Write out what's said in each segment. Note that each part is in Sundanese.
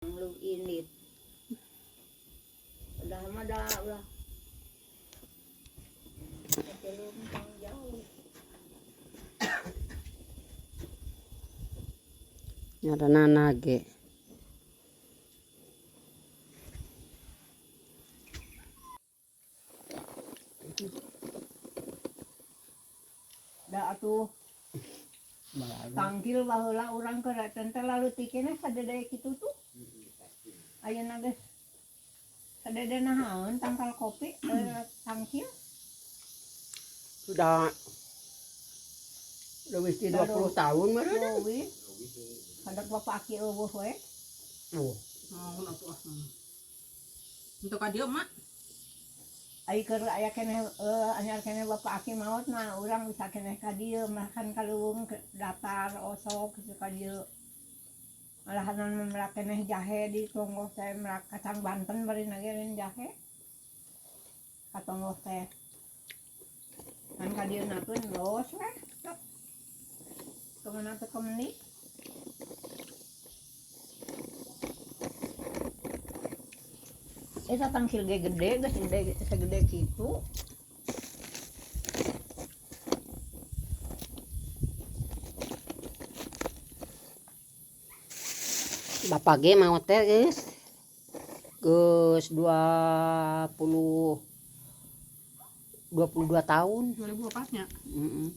Lu indit. Udah mah dah ulah. Belum jauh. Ngaranana ge. Da atuh tangkil baheula urang keur teh lalu tikena sadede kitu tuh. Ayeuna geus sadede nahaon tangkal kopi tangkil. Sudah leuwih ti 20 tahun meureun. Leuwih. Hadak bapak aki eueuh we. Oh, Naon atuh ah. Untuk ka dieu mak. Ai keur aya keneh anyar keneh bapak aki maot mah urang bisa keneh ka dieu makan ka leuweung datar osok kitu ka dieu. Malahanan melak keneh jahe di tonggoh teh melak kacang Banten bari ge jahe. Ka tonggoh teh. Kan ka dieu nakeun los we. Sok. Kemana teh kemeni? Eta tangkil ge gede geus gede segede kitu. Bapak ge maot teh geus. Geus 20 22 tahun. 2004 nya. Heeh.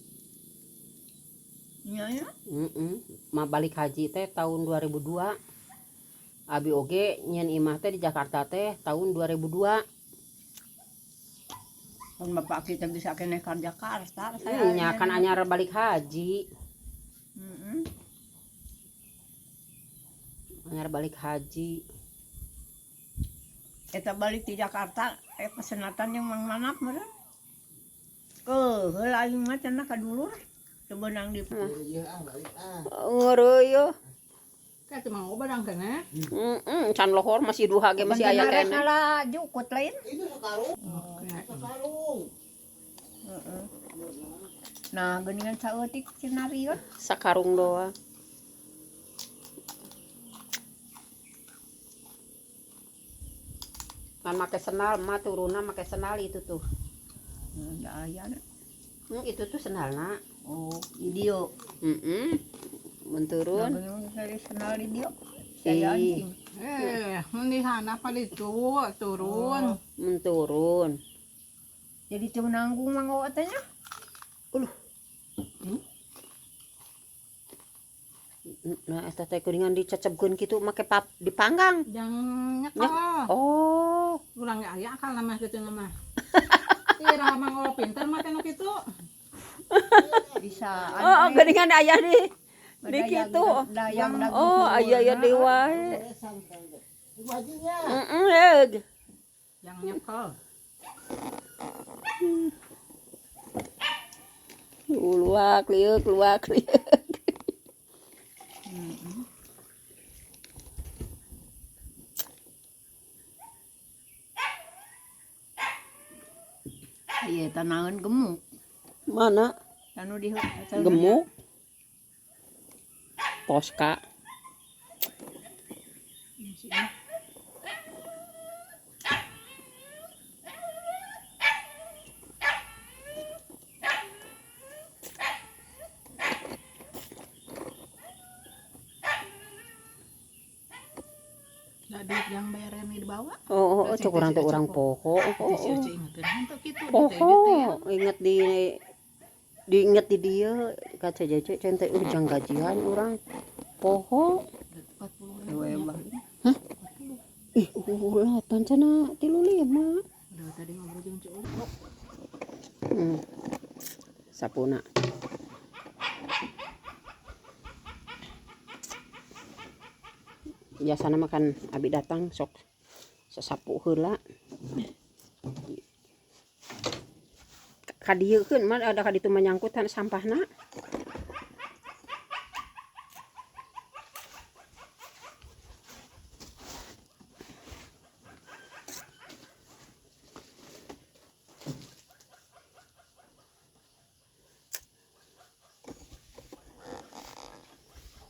Nya ya. Heeh. Ma balik haji teh tahun 2002. Abi oge nyieun imah teh di Jakarta teh tahun 2002. Kan bapak kita bisa keneh ka Jakarta saya. Nya kan anyar balik haji. Heeh. Anyar balik haji. Eta balik di Jakarta pesenatan yang Mang Manap meureun. Keuh heula aing mah cenah ka dulur teu beunang di Ngeureuyeuh. Kayak cuma mau badang keneh. Heeh, can lohor masih duha ge masih aya keneh. Salah jukut lain. Itu sekarung. Sekarung. Heeh. Nah, geuningan saeutik cenah rieut. Sakarung doang. Kan make sendal, mah turunna make sendal itu tuh. Da aya. Itu tuh sendalna. Oh, di dieu. Heeh. Mun turun. Nah, geuningan dari sendal di dieu. Saya anjing. Mun di sana pa ditu turun. Oh, mun turun. Jadi teu nanggung manggo teh nya. Uluh. Nah, eta teh kuningan dicecebkeun kitu make pap dipanggang. Jangan nyekel. Oh. Urang ge aya akal mah kitu mah. Tira manggo pinter mah teh nu kitu. Bisa. Oh, geuningan aya di kitu. Oh, aya ya deui wae. Heeh. Yang nyekel. Luak liuk luak liuk. Iya, tanaeun gemuk. Mana? Tanu di Gemuk. Toska. Da duit yang bayar yang dibawa. Oh, cek urang teh urang poho. Oh, Poho, inget di diinget di dia kaca jaje cente ujang gajian urang poho. Hah? Ih, ulah tancana 35. Udah tadi ngobrol jeung Cuk. Sapuna. Biasana makan abi datang sok sasapu heula. Ka dieu keun mah ada ka ditu menyangkutan sampahna.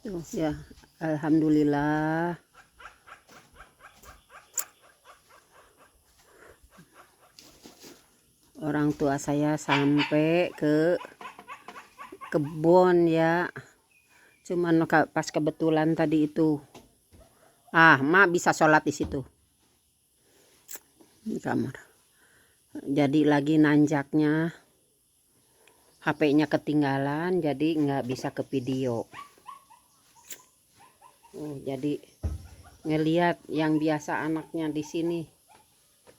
Tuh ya, alhamdulillah. Orang tua saya sampai ke kebun ya. Cuman pas kebetulan tadi itu. Ah, mak bisa sholat di situ. Di kamar. Jadi lagi nanjaknya. HP-nya ketinggalan, jadi nggak bisa ke video. Oh, jadi ngelihat yang biasa anaknya di sini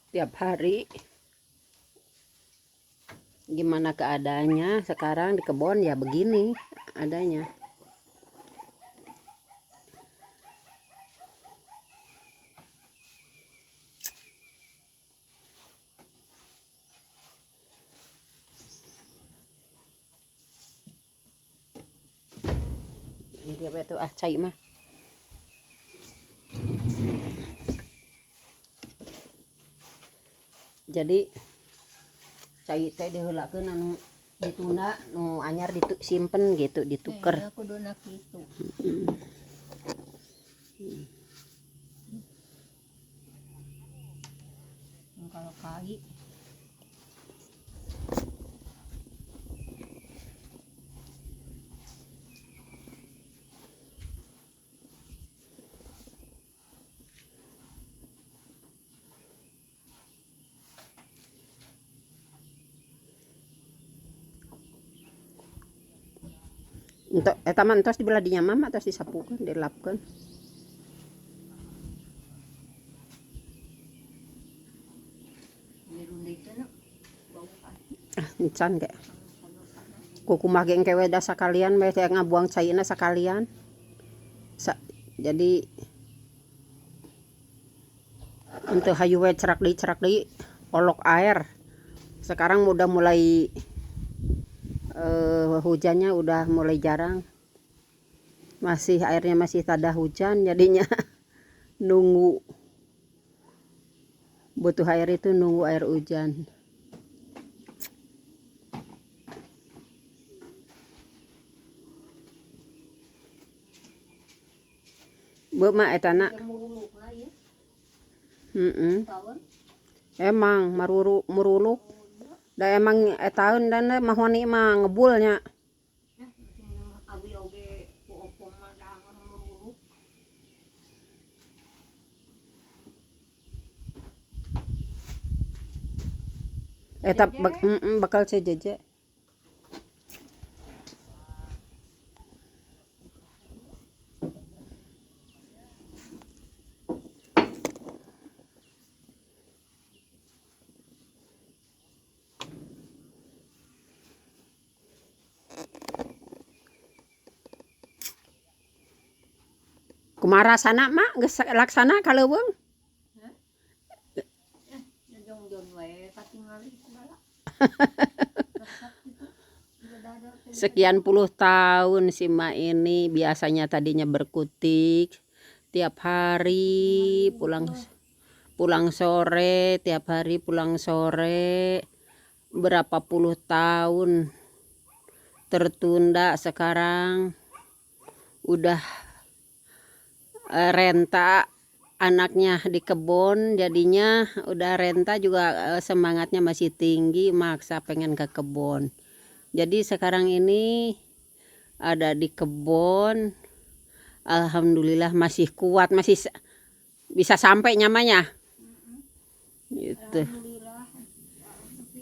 tiap hari gimana keadaannya sekarang di kebun ya, begini adanya. Ini apa itu, ah, cai mah. Jadi cai teh diheulakeun, anu ditunda, nu anyar disimpen gitu, dituker. Eh, kuduna kitu. Kalau kali. Untuk eta mah entos dibelah dinya mah atos disapukeun, dilapkeun. Dirunde itu nu bau kan. Ah, encan ge. Kukumaha ge engke we da sakalian we teh ngabuang caina sakalian. Jadi untuk hayu we cerak deui olok air. Sekarang udah mulai hujannya udah mulai jarang. Masih airnya masih tada hujan, jadinya nunggu, butuh air itu nunggu air hujan. Bu mah etana. Murulukna ieu. Heeh. Tahun. Emang maruru muruluk. Da emang etaeun dan mahoni mah ngebulnya. Ya, abi oge ku opong mah dangar muruluk. Eta bakal CJJ. Kumaha rasana, Mak? Geus laksana ka leuweung? Jongjon we katingali bala. Resep gitu. Udah ada. Sekian puluh tahun si Mak ini biasanya tadinya berkutik tiap hari pulang, pulang sore, tiap hari pulang sore, berapa puluh tahun tertunda, sekarang udah renta, anaknya di kebun, jadinya udah renta juga semangatnya masih tinggi, maksa pengen ke kebun. Jadi sekarang ini ada di kebun, alhamdulillah masih kuat, masih bisa sampai nyamanya gitu. Alhamdulillah. Tapi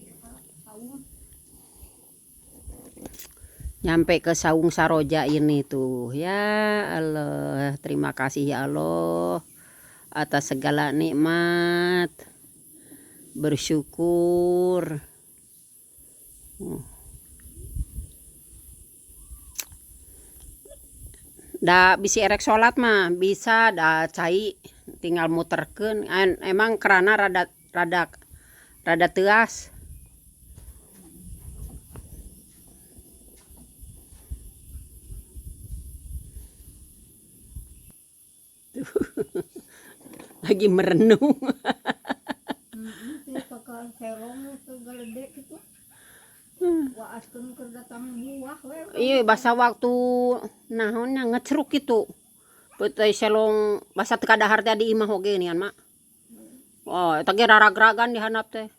Nyampe ke Saung Saroja ini tuh ya. Allah, terima kasih ya Allah atas segala nikmat, bersyukur. Da bisi erek salat mah bisa da, cai tinggal muterkeun. Emang kerana rada rada rada teuas. Tuh. Lagi merenung. Teh bakal serong teh galede gitu. Waaskeun keur datang buah we. Iya, basa waktu naonnya ngecruk gitu. Peuteui selong basa teu kadahar teh di imah oge nian, Mak. Oh, eta ge raragragan di handap teh.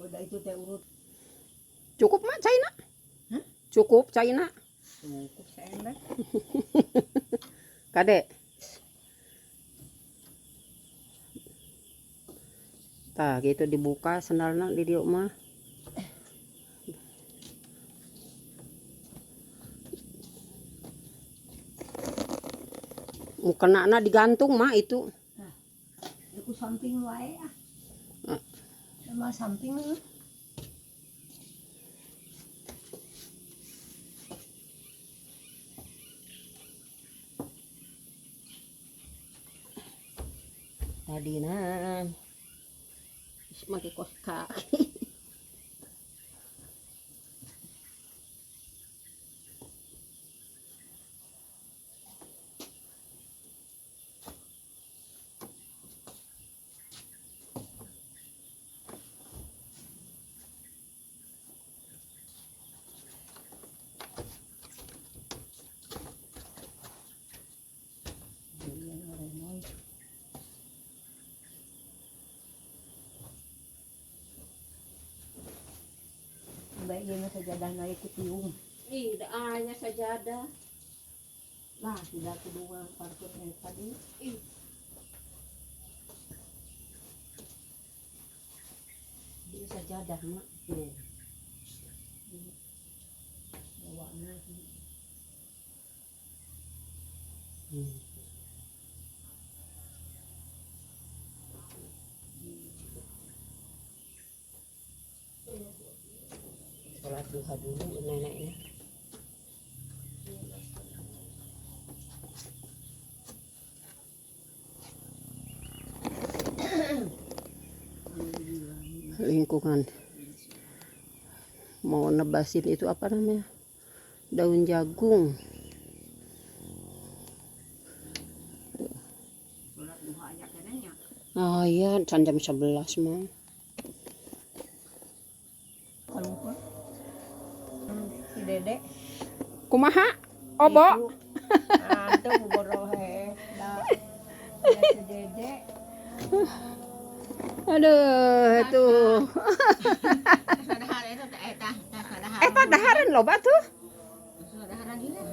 Udah itu teh urut. Cukup mak caina? Hah? Cukup caina. Cukup seember. Kade. Tah gitu dibuka sendalna di dieu mah. Mukenana digantung mah itu. Aku samping wae ah. Ah. Sama samping ah. Tadi nah make kos kaki. Baik ieu mah sajadah naik ku tiung. Ih, anya sajadah. Nah, sudah kudu ngalangparkeun eta tadi. Ih. Ini sajadah mak. Nih. Bawana. Sholat duha dulu neneknya. Lingkungan mau nebasin itu apa namanya, daun jagung. Sholat duha aja keneh nya. Oh iya, can jam 11 mah. Kaluhur. Si Dede. Kumaha? Obo? Ah, teu boborohe. Da. Da si Dede. Aduh, itu. Sadahar itu teh eta, tah sadahar. Eta dahareun loba tuh. Sadaharan ieu.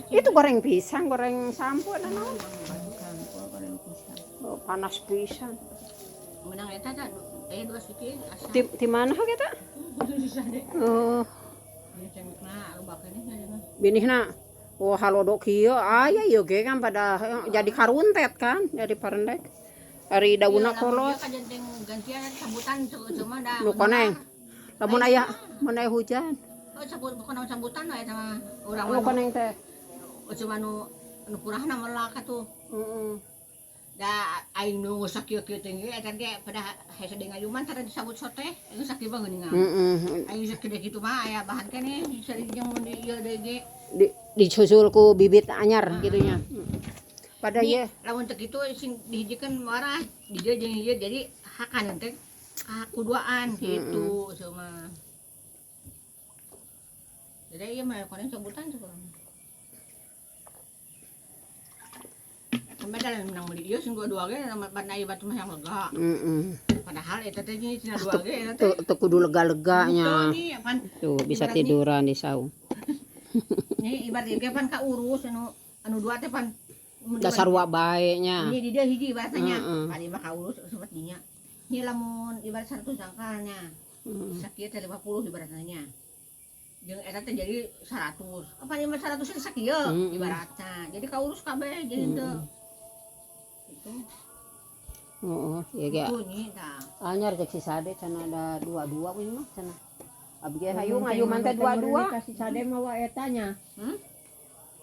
Itu goreng pisang, goreng sampo dan naon. Sampo goreng pisang. Oh, panas pisan. Menang eta tah dua siki asa. Di mana kita? Oh, Ieu cengekna loba keneh nya mah. binihna. Oh, halodo kieu aya ieu ge kan pada jadi karuntet kan, jadi parendek. Ari daunna kolot. Ieu kan jenteng gantian sambutan cuma da. Nu koneng. Lamun aya, mun aya hujan. Oh, sambut bukan naon sambutan we eta mah. Urang Nu mah koneng teh. cuma nu nu kurahna melak atuh. Heeh. Da aing nu sakieu-kieu teh ge eta ge pada hese deui ngayuman tara disambut sote, geus sakieu mah geuningan. Heeh. Aing sagede kitu mah aya bahan keneh sering jeung mun di ieu deui ge. Di, disusul ku bibit anyar gitunya. Pada Ni, ye lamun teu kitu sing dihijikeun marah, di dieu jeung ieu jadi hakan teh kuduaan gitu sama. Jadi ieu mah koneng sambutan sekarang. Sampai dalam menang beli ieu sing dua-dua ge nama pandai batu mah yang lega. heeh. Padahal eta teh nya cenah dua ge eta teh. Tuh, tuh kudu lega-leganya. Tuh, nih, pan Tuh bisa Ibaratnya- tiduran di saung. nih ibarat ieu ge pan kaurus anu anu dua teh pan mun di- Dasar wa bae nya. Ini di dia hiji bahasanya. Heeh. Kali mah kaurus sempat dinya. Ini lamun ibarat 100 jangkalnya. Heeh. Sakieu teh 50 ibaratnya. Jeung eta teh jadi 100. Apa ieu mah 100 teh sakieu Heeh. ibaratnya. Jadi kaurus kabeh jadi teu. Itu. Heeh, ya ge. Itu nih tah. Anyar cek si Sade cenah ada dua-dua we mah cenah. Abi ge hayu ngayuman teh dua-dua. Kasih sade mawa eta nya. Hmm?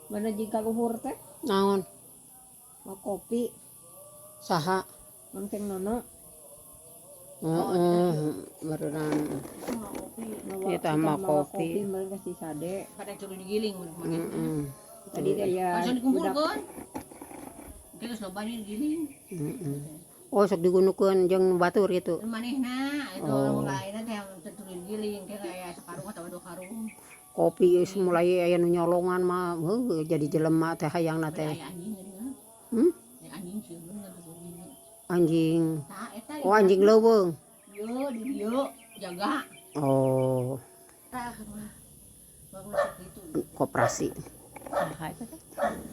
Mana jika luhur teh? Naon? Mau kopi, Saha? mangkeng nono. Heeh, barunan. Kopi. Mawa, Kita mah mawa kopi. meureun kasih sade. Pada kudu digiling mun kumaha. Heeh. Tadi teh ya Langsung dikumpulkeun. Geus loba nya digiling. Heeh. Oh, sok digunukeun jeung batur gitu. Manehna itu Oh. lamun lainna teh teu digiling teh aya sakarung atawa dua karung. Kopi geus mulai aya nu nyolongan mah heuh jadi jelema teh hayangna teh. Aya anjing geuning. Hmm? Aya anjing sieun Anjing. Tah eta Oh, anjing leuweung. Ieu di dieu. Jaga. Oh, Tah, bagus gitu. koperasi. Saha eta teh?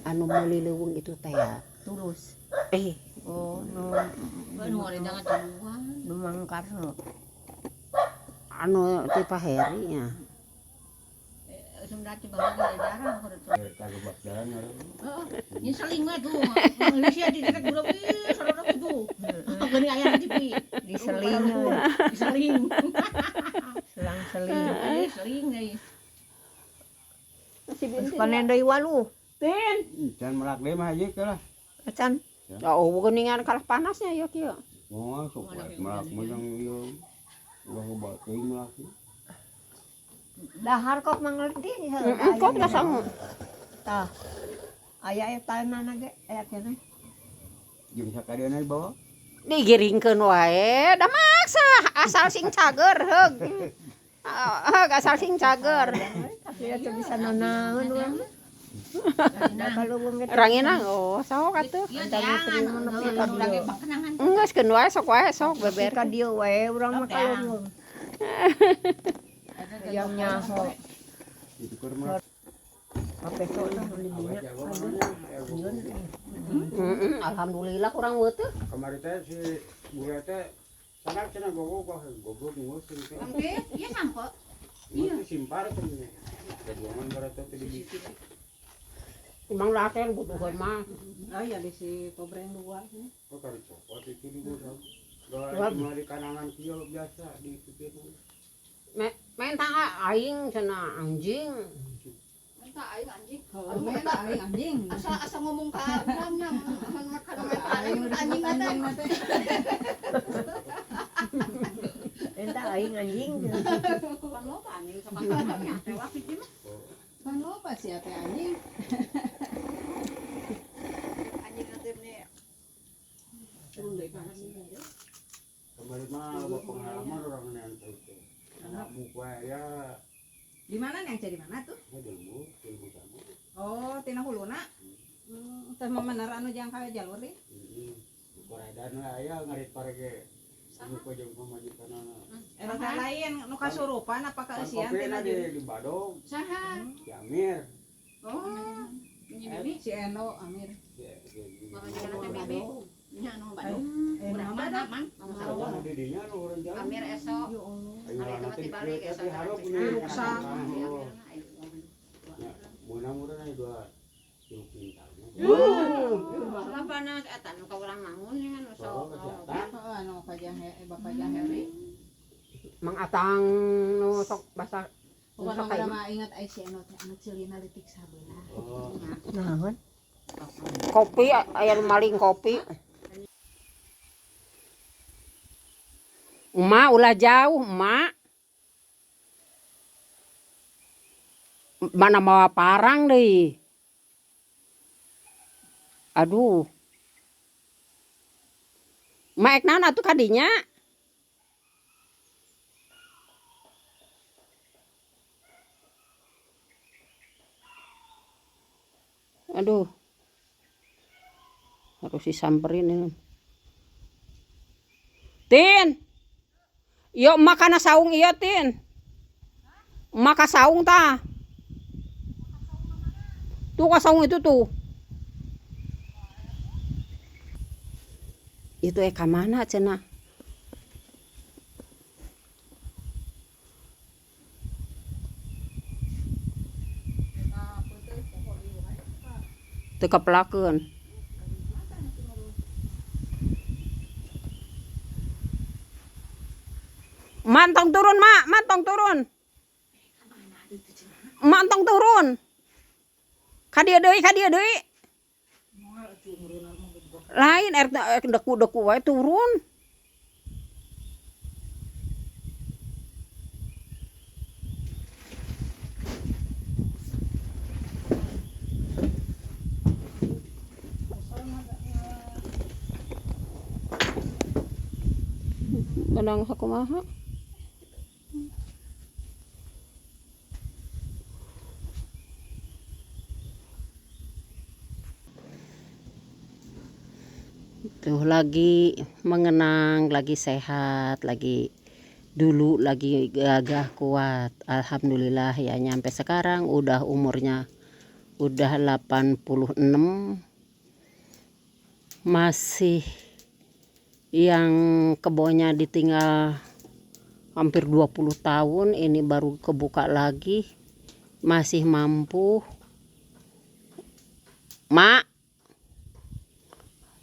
Anu meuli leuweung itu teh ya. Tulus. Eh, Oh, nu Nu jangan duluan. nu Mang Karno. Anu ti Pak Heri nya. Sebenarnya baru jarang aku tuh. Kagak jalan orang. Heeh, nyeseling we tuh. Malaysia di dekat budak ih, saudara gitu. Gini aya di TV. Diseling, Diseling. selang-seling. Diseling deui. Terus panen deui walu. Tin. Jangan melak deh mah aja lah. Acan. Oh, geuningan kalah panasnya ya kieu. Mau sok wae melak mah yang ieu. Ulah loba teuing melak. Dahar kok mangerti. Heeh, kok geus sangu. Tah. Aya eta nana ge aya keneh. Jeung sakadiana dibawa. Digiringkeun wae, da maksa asal sing cager heug. Heug asal sing cager. Tapi teu bisa nanaon urang. Da kaleuweung ge Ranginang oh sok atuh. Iya, jangan. Urang ge pakenangan. Geus keun wae sok beber. Beber ka dieu wae urang mah kaleuweung. Yang nyaho. Itu keur melak. Apa sok tah beli minyak. Heeh, alhamdulillah kurang weuteuk. Kamari teh si bule teh sanak cenah goblok wah goblok ngurus teh. Oke, iya sampo. Iya simpar cenah. Kajuangan barat teh di Emang laten butuheun mah. Oh iya di si Tobreng dua. Oh kari copot itu di gua. Gua cuma di kanangan kieu biasa di pipi itu. Main tangga aing cenah anjing. Entah aing anjing. Aing aing anjing. Asa asa ngomong ka urang nya mun makan aing anjing teh. Entah aing anjing. Pan loba anjing sama nya teh waktu itu mah. Pan loba sih teh anjing. Anjing teh nih. Kemarin mah loba pengalaman orang yang itu. Anak muka ya. Di mana nih yang cari mana tuh? Ilmu, ilmu sama. Oh, tina huluna. Teh mah mener anu jang ka jalur deh. Heeh. Koredan lah ya ngarit parege. Anu jeung pamajikanana. Eta teh lain nu kasurupan apa kaeusian Tina tina di Badog. Saha? Si Amir. Oh, di si Eno Amir. Pamajikan teh Bibi. Nya anu Bandung. Eno Mana mang? Di dinya nu urang jalan. Amir esok. Ya Allah. Ayo Hari nanti itu balik di esok. hareup Ruksak. Mudah-mudahan aya dua tilu kintal. Lah panas eta nu ka urang mangun nya nu Oh, sok. kesehatan. Heeh, anu Pak Jahe, Bapak Jaheri. Mang Atang nu sok basa Pokoknya sok mah kayak mah ingat ai si Eno teh anu ceulina leutik sabelah. Oh, Naon? Kopi aya nu maling kopi. Emak ulah jauh, emak. Mana mawa parang deui. Aduh. Emak ek naon atuh kadinya? Aduh. Harus disamperin ini. Tin. Yo emak kana saung ieu, Tin. Emak ka saung tah. Tuh ka saung itu tuh. Itu ka mana cenah? Teu kapelakeun. Mantong turun, Mak. Mantong turun. Mantong turun. Ka dieu deui, ka dieu deui. Lain er deku-deku wae turun. Benang sakumaha? Tuh lagi mengenang, lagi sehat, lagi Dulu lagi gagah kuat. Alhamdulillah ya, nyampe sekarang udah umurnya udah 86, masih yang kebunnya ditinggal hampir 20 tahun ini baru kebuka lagi, masih mampu, Mak,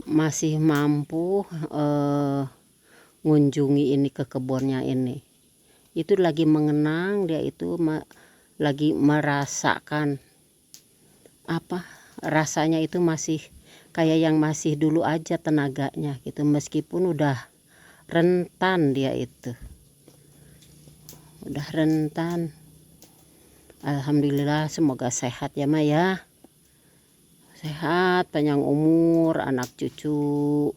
masih mampu ngunjungi ini ke kebunnya ini. Itu lagi mengenang dia itu lagi merasakan apa rasanya itu, masih kayak yang masih dulu aja tenaganya gitu, meskipun udah rentan dia itu, udah rentan. Alhamdulillah, semoga sehat ya, Ma, ya, sehat, panjang umur, anak cucu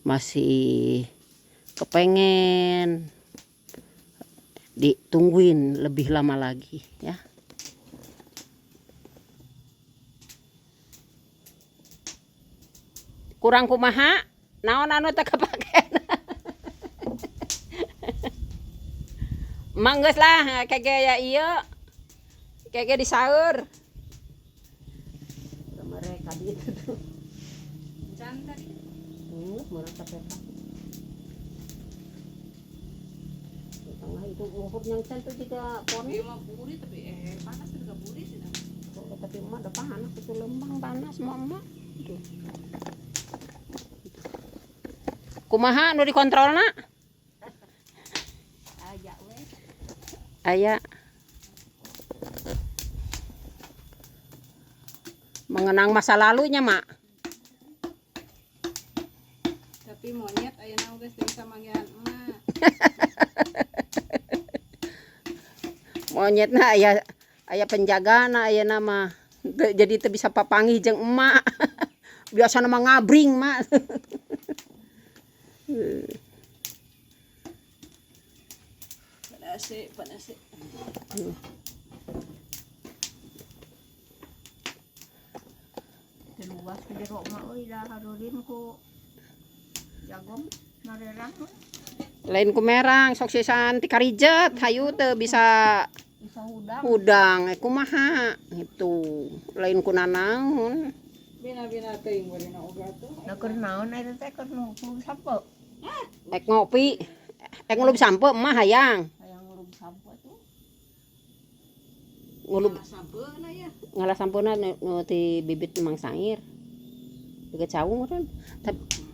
masih kepengen ditungguin lebih lama lagi ya. Kurang kumaha, naon anu teu kapake? Emang geus lah kege ya, ieu kege disaur ke mereka di itu tuh. Can tadi. Murah tapi di tengah itu luhur yang can tuh juga pon. Ieu mah buri tapi panas juga buri sih. Oh, tapi emak udah panas itu, lembang panas mau emak. Tuh. Kumaha nu dikontrolna? Aya we. Aya. Mengenang masa lalunya, Mak. Tapi monyet ayeuna geus teu bisa manggihan emak. Monyetna aya aya penjagana ayeuna mah. Jadi teu bisa papanggih jeung emak. Biasana mah ngabring, Mak. Panas sih, panas sih. Teu luas ke jero mah euy, da harurin ku jagong marerang we. Lain ku merang sok sisan ti karijet hayu teu bisa. Bisa hudang. Hudang kumaha gitu, lain ku nanaon. Bina-bina teuing beurina oga tuh. Da keur naon eta teh, keur nu sampo? Ek ngopi, ek ngulub sampe mah hayang. Hayang ngulub sampo tuh. Ngulub. Sampeuna ya. Ngalah sampuna nu ti bibit Mang Sair deket saung kan.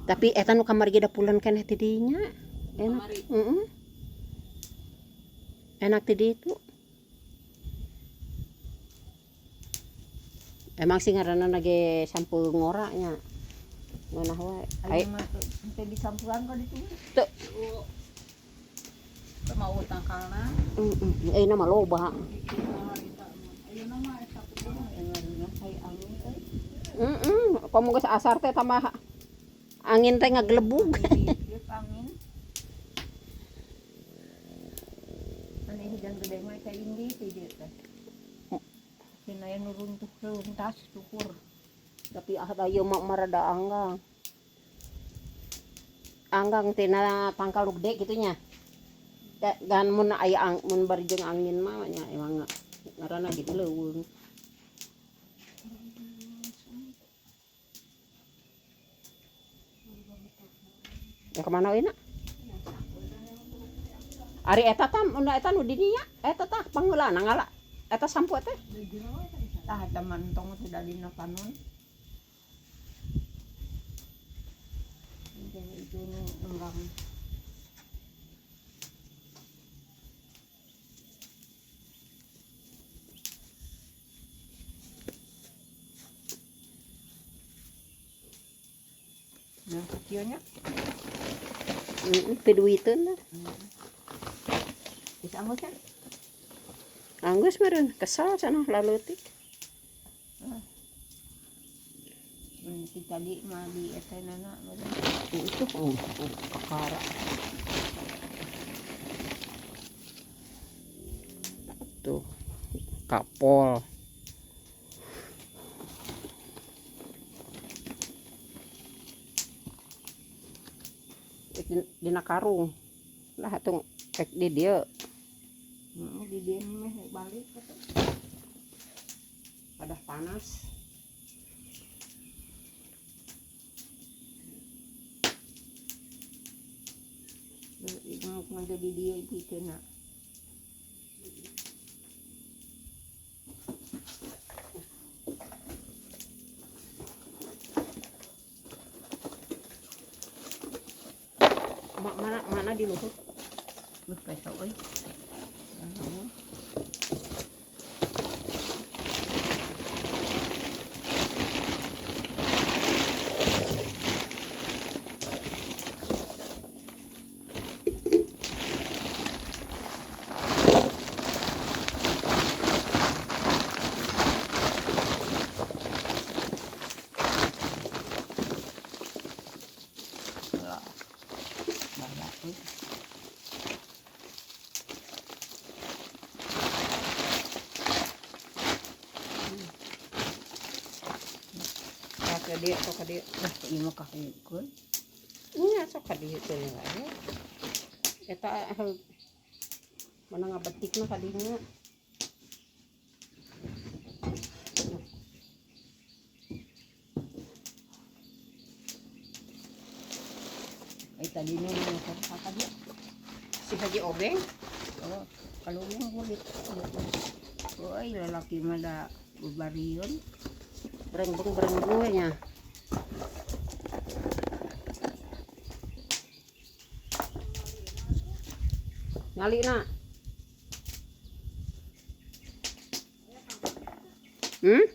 Tapi eta nu kamari ge da pulen keneh ti dinya enak. Kamari. Heeh. Enak ti ditu. Emang sih ngaranna ge sampe ngora nya, ngeunah wae. Ai. Ayeuna mah teu disampuan ka ditu. Teu. Mau tangkalna. Heeh, ayeuna mah loba. Ayeuna mah eta kumaha? Yang kai angin euy. Heeh, komo geus asar teh tambah angin teh ngagelebug. Tiup angin. Ane hujan gede mah ka indi ti dieu teh. Cenah aya nu runtuh runtas syukur. Tapi ah da ieu mah rada anggang. Anggang tina tangkal nu gede kitu nya. Dan mun aya mun bari jeung angin mah nya emang ngaranna gitu leuweung. Ya kemana euy, nak? Ari eta tah mun eta nu di dinya, eta tah pangheulana ngala. Eta sampo teh. Tah eta mantong sudah dina panon. Itu nu enggang. Nah, kieu nya. Heeh, piduiteun lah. Geus anggus ya? Anggus meureun, kesel cenah laleutik. Ti tadi mah di eta nana meureun. Itu oh, kakara. Tuh, kapol. Dina karung. Lah atuh rek di dieu. Heeh, di dieu meh balik atuh. Padah panas. Ieu mah di dieu kitu na. Mana mana di luhur? Geus peso euy. Ka dieu sok ka dieu. Lah ieu mah kahukeun. Nya sok ka dieu teh wae. Eta mana ngabetikna ka dinya. Eh tadi nu ka dieu. Si Haji Obeng Oh, kalau mah kulit. Euy lalaki mah da bebarieun. berengbeng berengbeng nya. Ngali na. Hmm?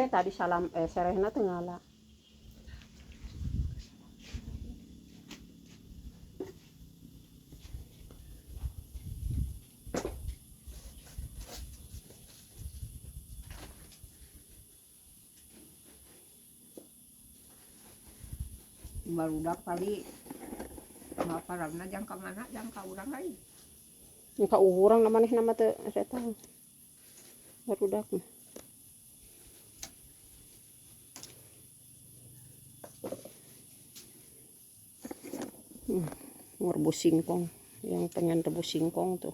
Tadi salam serehna teu ngala. Barudak tadi ngaparamna jang ka mana jang ka urang lain. Ka urang na manehna mah teu eta. Barudak mah. Rebus singkong, yang pengen rebus singkong tuh.